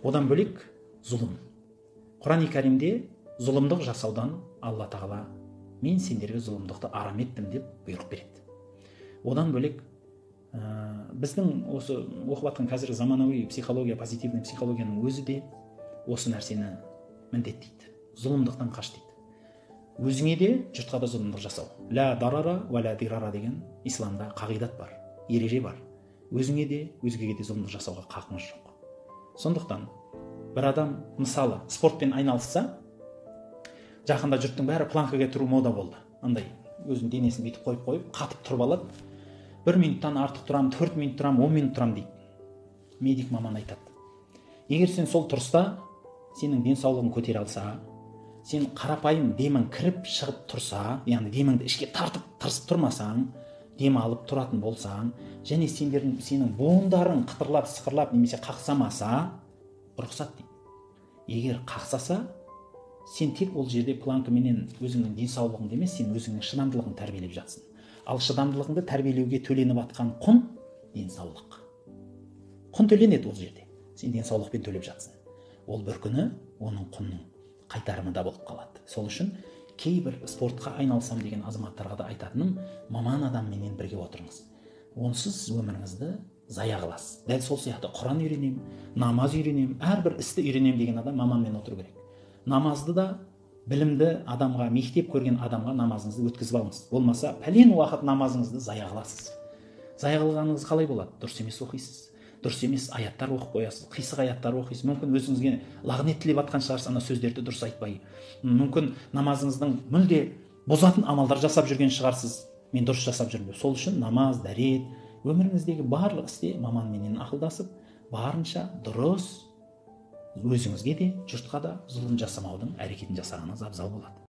Одан бөлек зұлым. Құран-и Кәрімде зұлымдық жасаудан Алла Тағала мен сендерге зұлымдықты арам еттім деп бұйрық береді. Одан бөлек біздің осы оқып жатқан қазіргі заманауи психология, позитивный психологияның өзі де осы нәрсені міндеттейді. Зұлымдықтан қаш дейді. Өзіңе де, жұртқа да зұлымдық жасау. Ла дарара уа ла дирара деген исламда қағидат бар, ереже бар. Өзіңе де, өзгеге де зұлымдық жасауға қақыңыз жоқ. Сондықтан бір адам мысалы спортпен айналысса, жақында жұрттың бәрі планкаға тұру мода болды. Андай өзінің денесін бүйтіп қойып-қойып қатып тұрып алады. 1 минуттан артық тұрам, 4 минут тұрам, 10 минут тұрам дейді. Медик маман айтады. Егер сен сол тұрыста сенің денсаулығың көтере алса, сен қарапайым демің кіріп шығып тұрса, яғни деміңді ішке тартып тырысып тұрмасаң, дем алып тұратын болсаң, және сенің буындарың қытырлап, сықырлап немесе қақсамаса, рұқсат дейді. Егер қақсаса, сен тек ол жерде планкаменен өзіңнің денсаулығыңды емес, сен өзіңнің шыдамдылығыңды тәрбиелеп жатсың. Ал шыдамдылығыңды тәрбиелеуге төленіп атқан құн денсаулық. Құн төленеді ол жерде. Сен денсаулықпен төлеп жатсың. Ол бір күні оның құнның қайтарымы да болып қалады. Сол үшін кейбір спортқа айналысам деген азаматтарға да айтатыным, маман адамменен бірге отырыңыз. Онсыз сіз өміріңізді зая қыласыз. Дәл сол сияқты Құран үйренем, намаз үйренем, әрбір істі үйренем деген адам маманмен отыру керек. Намазды да білімді адамға, мектеп көрген адамға намазыңызды өткізіп алыңыз. Болмаса пәлен уақыт намазыңызды зая қыласыз. Зая қылғаныңыз қалай болады? Дұрыс емес оқисыз. Дұрыс емес аяттар оқып қоясыз, қисық аяттар оқисыз. Мүмкін өзіңізге лағнет тілеп атқан шығарсыз, ана сөздерді дұрыс айтпай. Мүмкін намазыңыздың мүлде бұзатын амалдар жасап жүрген шығарсыз. Мен дұрыс жасап жүрмін. Сол үшін намаз, дәрет, өміріңіздегі барлық істе маманменен ақылдасып, барынша дұрыс өзіңізге де, жұртқа да зұлым жасамаудың әрекетін жасағаныңыз абзал болады.